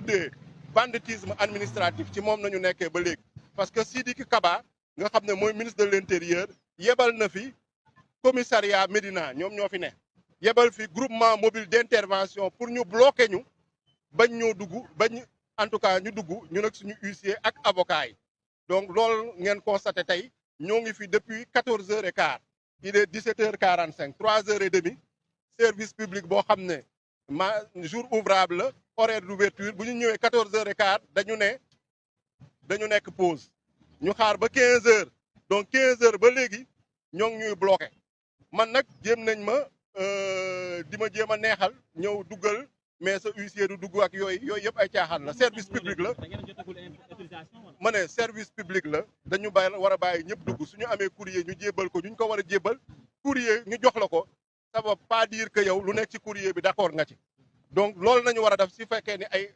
tuddee banditisme administratif ci moom nañu nekkee ba léegi parce que Sidiki Kaba nga xam ne mooy ministre de l'intérieur yebal na fi commissariat Médina ñoom ñoo fi ne yebal fi groupement mobile d'intervention pour ñu bloquer ñu bañ ñoo dugg bañ en tout cas ñu dugg ñu nag suñu huissier ak avocat yi donc loolu ngeen constaté tey ñoo ngi fi depuis 14h15 il est 17h45 3h30 service public boo xam ne jour ouvrable la horaire d'ouverture bu ñu ñëwee 14h15 dañu nekk pause ñu xaar ba 15h donc 15h ba léegi ñoo ngi ñuy bloqué man nag jéem nañ ma di ma jéem a neexal ñëw duggal mais sa huissier du dugg ak yooyu yëpp ay caaxaan la service public la ma ne service public la dañu bàyyi war a bàyyi ñëpp dugg suñu amee courrier ñu jébal ko ñu ko war a jébal courrier ñu jox la ko ça veut pas dire que yow lu nekk ci courrier bi d'accord nga ci donc loolu nañu war a def si fekkee ni ay